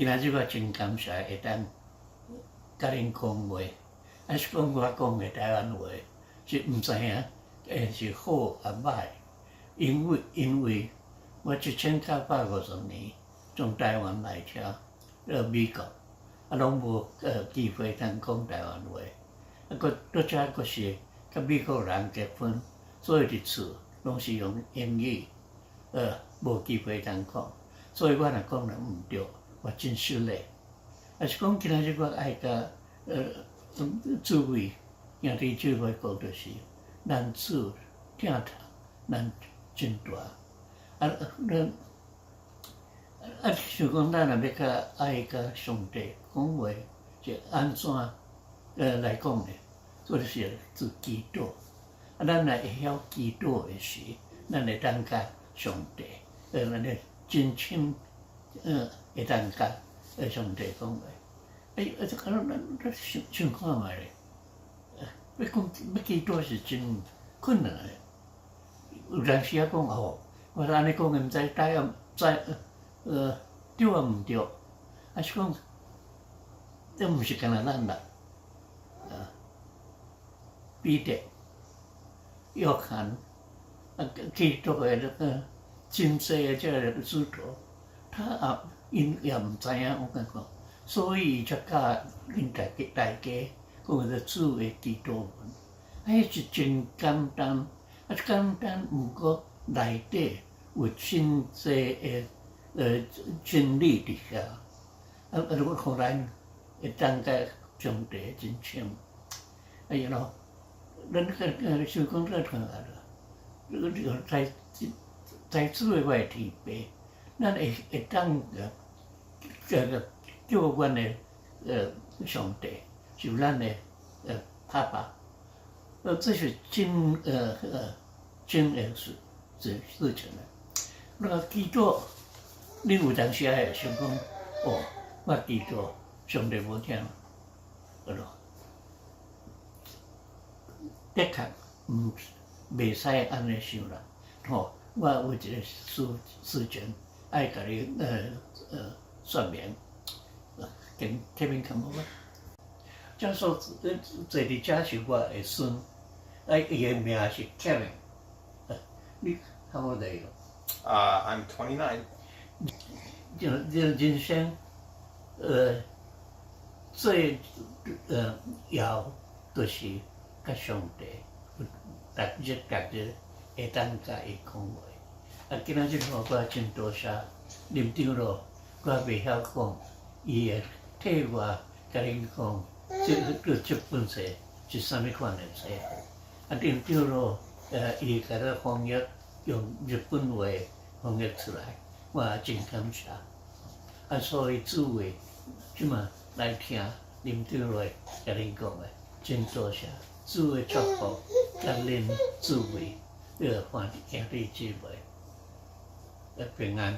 今仔日我真感謝會當佮恁講話，啊是講我講的台灣話是毋知影會是好抑歹，因為我1950年從台灣來遮到美國，啊攏無機會通講台灣話，啊閣閣遮閣是佮美國人結婚，所以佇厝攏是用英語，無機會通講，所以我若講得毋對，我真失禮。啊是講今仔日我愛佮諸位兄弟姊妹講，就是咱主疼痛咱真大，啊咱啊想講咱若欲較愛佮上帝講話，是按怎來講呢？就是做祈禱。啊，咱若會曉祈禱的時，咱會當佮上帝，咱咧真親，會當佮上帝講話。欸，啊，這個咱想想看覓咧，欲講欲祈禱是真困難的。有當時仔講哦，我按呢講的毋知對毋知對抑毋對，啊是講這毋是干焦咱啦，啊，彼得、約翰啊，基督的那個真濟的這個使徒，他也𪜶也毋知影，我感覺，所以伊才教恁大家講個主的祈禱文，啊，彼是真簡單，啊簡單，毋過內底有真濟的真理佇遐，啊啊，如果予咱會當佮上帝真親，哎呀咯，咱個想講這個啊，在主的我的天父，咱會當個這個叫阮的上帝，是咱的爸爸，這是真的事情啊。那個祈禱，你有當時會想講，哦，我祈禱上帝無聽，對囉？的確毋袂使按呢想啦，吼！我有一個事情愛共你說明，跟 Kevin come over。這所坐佇遮是我的孫，啊，伊的名是 Kevin。你 how old are you？ I'm 29. 就人生，最要就是佮上帝有逐日逐日會當佮伊講話。啊，今仔日吼我真多謝林長老，我袂曉講，伊會替我共恁講，這本冊是啥物款的冊。啊，林長老伊共咱翻譯用日本話翻譯出來，我也真感謝。啊，所以諸位這馬來聽林長老共恁講的，真多謝主的祝福，佮恁諸位歡兄弟姊妹平安。